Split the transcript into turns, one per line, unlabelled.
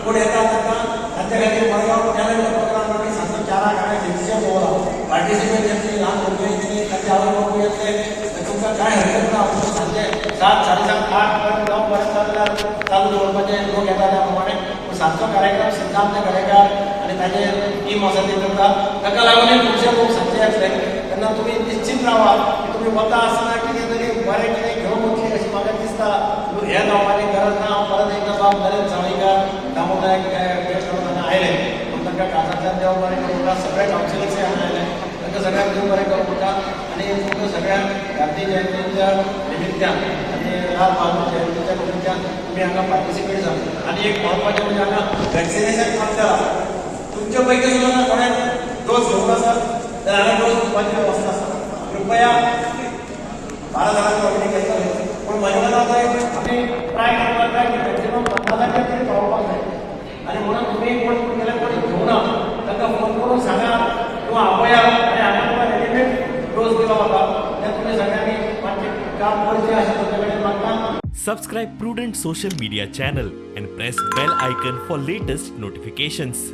कोण येता तांकां तांच्या खातीर मडगांव टॅलंट प्रोग्राम आमी सांजचो 4क हांवें फिक्स दवरला. पार्टिसिपेट येतली, ल्हान भुरगीं येतली, तांचे आवय बापूय येतले. तुमकां कांय हरकत ना. तुमकां सांजचे 7, 7:30, 8 पर्यंत, 9 पर्यंत जाल्यार चालू दवरपाचें, लोक येता त्या प्रमाणे. पूण सांजचो कार्यक्रम सिद्धांत गडेकार आनी ताजे टीम आसा ती करता. ताका लागून खुबशे लोक सांजचे येतले. तेन्ना तुमी निश्चीत रावा की तुमी वता आसतना कितें तरी बरें कितें घेवन वतली अशें म्हाका दिसता. हें जावपाची गरज ना. हांव परत एकदां बाब नरेंद्र सावयकार, दामू नायक हांगा आयले म्हणून तांकां काळजांतल्यान देव बरें करूं म्हणटा. सगळे कावन्सिलर्स हांगा आयले, तांकां सगळ्यांक देव बरें करूं म्हणटा. आनी तुमकां सगळ्यांक गांधी जयंतीच्या निमित्तान आनी लाल बहादूर जयंतीच्या निमित्तान तुमी हांगा पार्टिसिपेट जाले. आनी एक म्हत्वाचें म्हणजे हांगा वॅक्सिनेशन काम जाला. तुमचे पैकी सुद्दां कोणें डोस घेवंक आसा जाल्यार हांगा डोस दिवपाची वेवस्था आसा. कृपया 12 जाणांनी ऑलरेडी घेतलो, पूण म्हज्या मतान आमी ट्राय करपाक जाय की मॅक्झिमम 50 तरी पावोवपाक जाय. आनी म्हणून तुमी कोण गेल्यार कोणी घेवना तांकां फोन करून सांगात किंवा आपयात आनी हांगा तुमकां रेडीमेड डोस दिलो वता. तें तुमी सगळ्यांनी मातशें काम करचें अशें तुमचे कडेन मागता.
Subscribe Prudent Social Media channel and press bell icon for latest notifications.